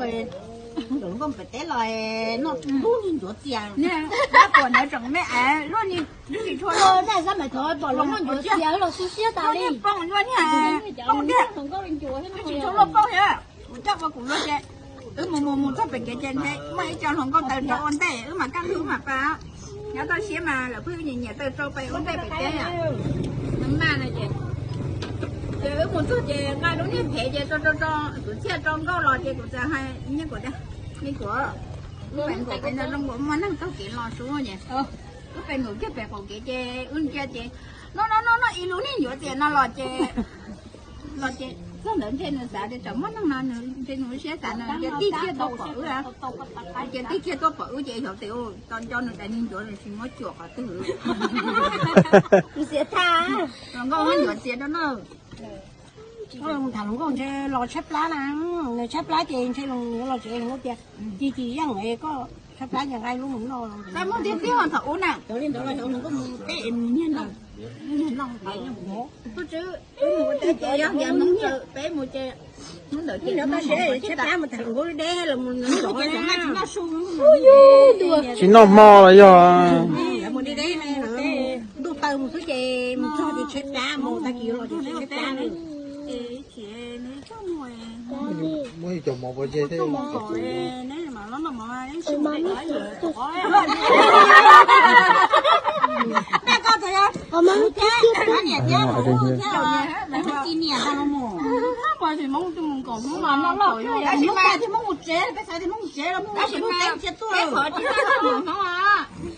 Nkauj pem teb los noj lub niag ncuav txias. Niag dab puas ntawd tseem me es luaj niag tsis tshua loj, niag xab mais thov pom los noj ncuav txias los xub siab tas li. Poob luaj niag, poob tiag, tsis tshua luaj poob thiab. Kuv coj ua kuv luaj ces wb mus mus mus txog pem kev ces ntshe muaj ib co hluas nkauj taws rau ua ntej, wb mam kaj ntug wb mam pas. Nyob toj siab mas lawv pheej nyiam nyiam taws rau pem ua ntej pem teb. Nws maj no ces, ces wb mus txog ces nqa lub niag phev ces tso tso tso, kuv thiaj tso nkauj los ces kuv txawm hais nyiaj kuv tias, me kuv, wb pem nkaum pem ntawd zoo nkaus muaj neeg taug kev los sub ces wb pem nkaum kiag pem qaum kev ces wb ntsia ces no no no no ib lub niag ncuav txias no los ces, los ces txog ntawd ntshe nws xav tias tsam muaj neeg no nws ntshe nws lub siab xav no ces tij kiag tuaj pom wb, ces tij kiag tuaj pom wb ces xyov tias tau nco nws daim niag ncuav nws tsis muab cuam qhov twg. Xiav tha, los nkauj muab ncuav txias rau no. Tham hluas nkauj ntshe los tshaib plab na, nws tshaib plab ces ntshe los tsev hluas nkauj tias, ci ci yeej koj tshaib plab ces nqa lub mus noj. Txaj muag tiag tiag thaum ub na, cov li ntawd los xyov hluas nkauj mus teb es mus nyiag noj, nyiag noj. Tus tswv, wb mus ua teb ces yog yam Hmoob txawm peb mus ces hnub ntawd ces tshaib plab mus tham hluas nkauj deb los mus noj su. Tsis noj hmo los yog. Mus deb deb, ntuj taw mus xwb ces mus txog ces tshaib plab, mus tag kis yuav los ces tshaib plab na. Muab ib co mov pov tseg thiab.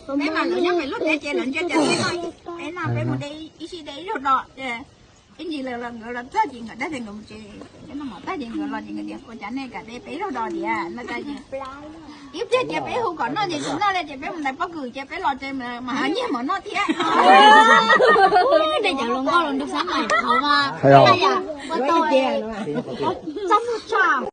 Peb mas nkawd nyob pem lub tsev ces lawv ntsia cas peb no, peb no peb mus de ib sij de ib zaug do. Ib ntsis lawv los nkawd los txog ces nkawd dag tias nkawd mus tsev, peb noj mov tag ces nkawd los ces nkawd tias ua cas nej kam de peb ib zaug do tias no tas ces ib pliag ces peb hu kom noj ces tsis noj li ces peb mus ntais pob kws ces peb los tsev mas ho nyiag mov noj thiab. Nej cov hluas nkauj los nrog xab mais thaum mas, hais tias ua tau txaj muag tshaj.